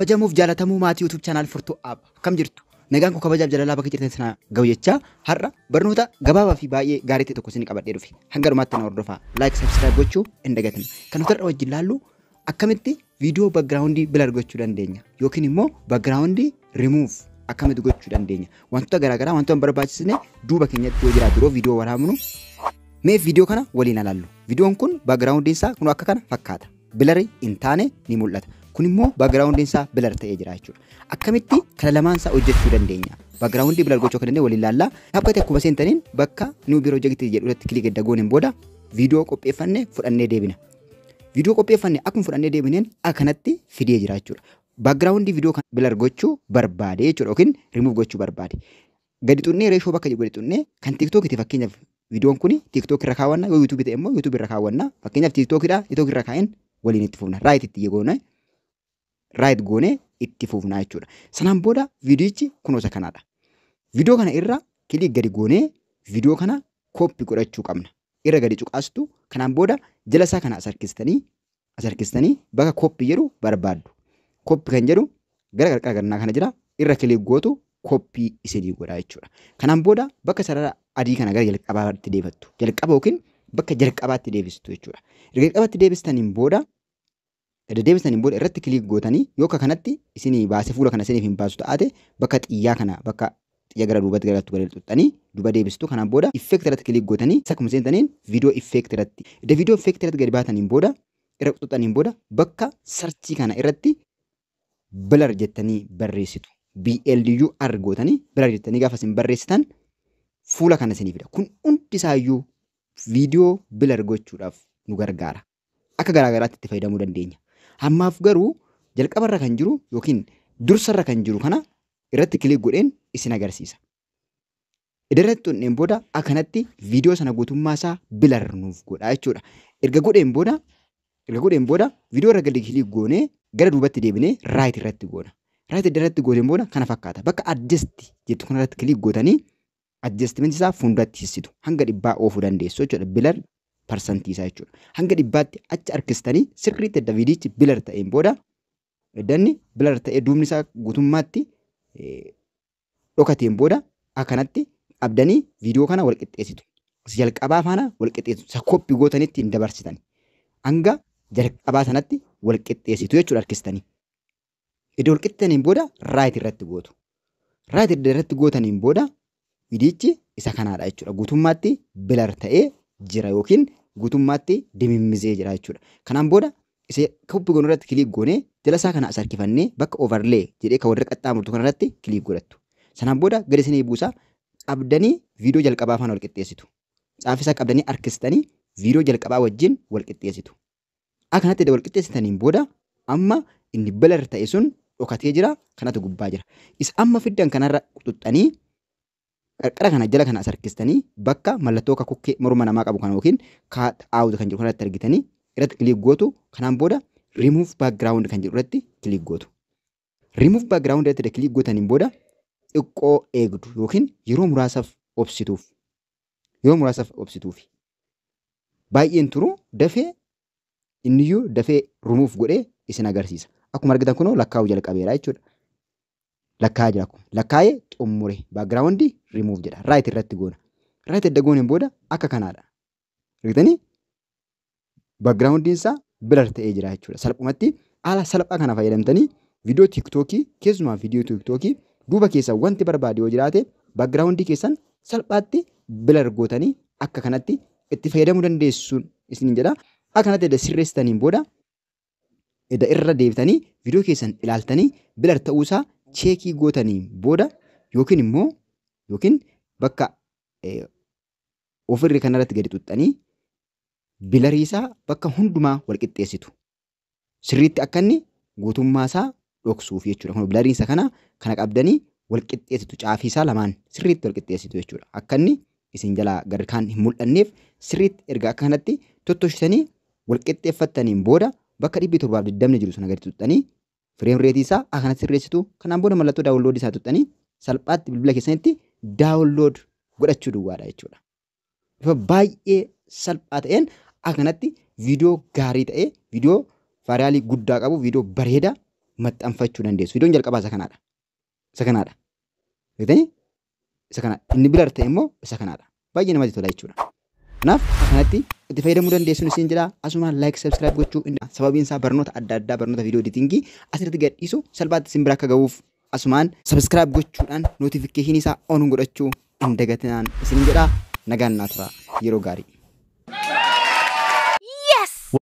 Kabajamuuf jaalatamuu maatii YouTube channel Furtuu App, akkam jirtu? Nagaan koo kabajaaf jaalalaa bakka jirtan sana ga'u jechaa, har'a barnoota gabaabaa fi baay'ee gaarii ta'e tokko isin qabadhee dhufe. Hanga dhumaatti na hordofaa. Like, subscribe gochuu hin dagatin. Kan nuti har'a wajjin laallu akkamitti viidiyoo background blur gochuu dandeenya yookiin immoo background remove akkamitti gochuu dandeenya. Wantoota garaagaraa, wantoota hin barbaachisne duuba keenyatti yoo jiraatu yeroo viidiyoo waraabnu, mee viidiyoo kana waliin ilaallu. Viidiyoon kun background isaa kun akka kana fakkaata. Blur hin taane ni mul'ata. Kun immoo background isaa blur ta'ee jira jechuudha. Akkamitti kana lamaan isaa hojjechuu dandeenya? Background blur gochuu akka dandeenyu waliin ilaallaa. Dhaabbate akkuma seentaniin bakka new project jedhu irratti click edda gooneen booda viidiyoo qopheeffanne fudhannee deebina. Viidiyoo qopheeffanne akkuma fudhannee deebineen akkanatti fidee jira jechuudha. Background viidiyoo kana blur gochuu barbaade jechuudha, yookiin remove gochuu barbaade. Gadi xunnee ratio bakka jiru gadi xunnee kan TikTokiiti, fakkeenyaaf viidiyoon kun TikTok irra kaawwanna, yoo YouTube ta'e immoo YouTube irra kaawwanna. Fakkeenyaaf TikTokidha, TikTok irra kaa'een waliin itti fufna. Right itti goone, right goone itti fufna jechuudha. Sanaan booda viidiyichi kunuunsa kanaadha. Viidiyoo kana irra click gadi goonee viidiyoo kana copy godhachuu qabna. Irra gadi cuqaastu, kanaan booda jala isaa kana as harkistanii bakka copy jedhu barbaaddu. Copy kan jedhu gara qarqara gannaa kana jira, irra click gootu, copy isinii godha jechuudha. Kanaan booda bakka sarara adii kana gara jalqabaatti deefattu. Jalqaba yookiin bakka jalqabaatti deebistu jechuudha. Erga jalqabaatti deebistaniin booda irratti click gootanii, yoo akka kanatti isinii baasee fuula kana isiniif hin baasu taate, bakka xiyyaa kana, bakka xiyya gara duubatti galatu gara xuxxanii duuba deebistu. Kanaan booda effect irratti click gootanii, akkuma seentaniin video effect irratti edda video effect irratti gadi baataniin booda, irra xuxxaniin booda, bakka search kana irratti blur jettanii barreessitu. BLUR gootanii blur jettanii gaafa isin barreessitan fuula kana isinii fida. Kun hundi isaayyuu viidiyoo blur gochuudhaaf nu gargaara. Akka garaagaraatti itti fayyadamuu dandeenya. Ammaaf garuu jalqabarra kan jiru yookiin dursarra kan jiru kana irratti click godheen isin agarsiisa. Irratti tuqneen booda akkanatti viidiyoo sana guutummaa isaa blur nuuf godha jechuudha. Erga godheen booda viidiyoo irra gadi click goonee gara duubatti deebinee right irratti goona. Right irratti gooteen booda kana fakkaata. Bakka adjust jettu kanarratti click gootanii adjustment isaa fuulduratti hissitu. Hanga 100 oofuu dandeessu jechuudha. Blur percent isaa jechuudha. Hanga 100tti achi harkistanii sirriitti edda viidiyichi blur ta'een booda, eddanni blur ta'ee duubni isaa guutummaatti dhokateen booda, akkanatti qabdanii viidiyoo kana wal qixxeessitu. Jalqabaa faana wal qixxeessitu. Isa copy gootanitti hin dabarsitan. Hanga jalqabaa sanatti wal qixxeessitu jechuudha harkistanii. Iddoo wal qixxeessaniin booda right irratti gootu. Right irratti gootaniin booda viidiyichi isa kanaadha jechuudha. Guutummaatti blur ta'ee jira yookiin guutummaatti dimimmizee jira jechuudha. Kanaan booda isa copy goonuu irratti click goonee jala isaa kana as harkifannee bakka overlay jedhee kan warra qaxxaamurtu kanarratti click godhattu. Sanaan booda gadi isinii buusaa, qabdanii viidiyoo jalqabaa faana wal qixxeessitu. Caafisaa qabdanii harkistanii viidiyoo jalqabaa wajjin wal qixxeessitu. Akkanatti wal qixxeessitaniin booda amma inni blur ta'e sun dhokatee jira, kanatu gubbaa jira. Isa amma fiddan kanarra xuxxanii qarqara kana jala kana as harkistanii bakka mallattoo akka kokkee morma namaa qabu kana yookiin cut out kan jedhu kanatti argitanii irratti click gootu. Kanaan booda remove background kan jedhu irratti click gootu. Remove background irratti click gootaniin booda xiqqoo eegdu yookiin yeroo muraasaaf obsituuf. Yeroo muraasaaf obsituufi. Baay'een turu, dafee inniyyuu dafee remove godhee isin agarsiisa. Akkuma argitan kunoo lakkaa'uu jalqabeera jechuudha. Lakkaa'aa jira kun. Lakkaa'ee xumure, background remove jedha. Right irratti goona. Right edda gooneen booda akka kanaadha. Argitanii, backgroundiin isaa blur ta'ee jira jechuudha. Salphumatti haala salphaa kana fayyadamtanii viidiyoo TikTokii, keessumaa viidiyoo TikTokii duuba keessa wanti barbaade yoo jiraate, background keessan salphaatti blur gootanii akka kanatti itti fayyadamuu dandeessuun isiniin jedha. Akka kanatti edda sirreessitaniin booda, edda irra deebitanii viidiyoo keessan ilaaltanii blur ta'uusaa check gootanii booda, yookiin immoo yookiin bakka ofirri kanarratti gadi xuxxanii blur isaa bakka hundumaa wal qixxeessitu. Sirriitti akka inni guutummaa isaa dhoksuuf jechuudha. Kun bluriin isa kana kana qabdanii wal qixxeessitu, caafii isaa lamaan sirriitti wal qixxeessitu jechuudha. Akka inni isin jalaa garri kaan hin mul'anneef sirriitti erga akka kanatti tottoshitanii wal qixxeeffattaniin booda, bakka 720 jiru sana gadi xuxxanii frame rate isaa akka kanatti sirreessitu. Kanaan booda mallattoo download isaa xuxxanii salphaatti bilbila keessanitti download godhachuu duwwaadha jechuudha. Bifa baay'ee salphaa ta'een akka kanatti viidiyoo gaarii ta'e, viidiyoo viral guddaa qabu, viidiyoo bareedaa maxxanfachuu dandeessu. Viidiyoon jalqabaa isa kanaadha. Isa kanaadha. Argitanii? Isa kana. Inni blur ta'e immoo isa kanaadha. Baay'ee namatti tola jechuudha. Kanaaf kanatti itti fayyadamuu dandeessuun isin jedha. Asumaan like, subscribe gochuu, sababiin isaa barnoota adda addaa, barnoota viidiyoo editingii asirratti gadhiisu salphaatti isin bira akka gahuuf asumaan subscribe gochuudhaan notificationii isaa on godhachuu hin dagatinaan isin jedha. Nagaan naa tura, yeroo gaarii.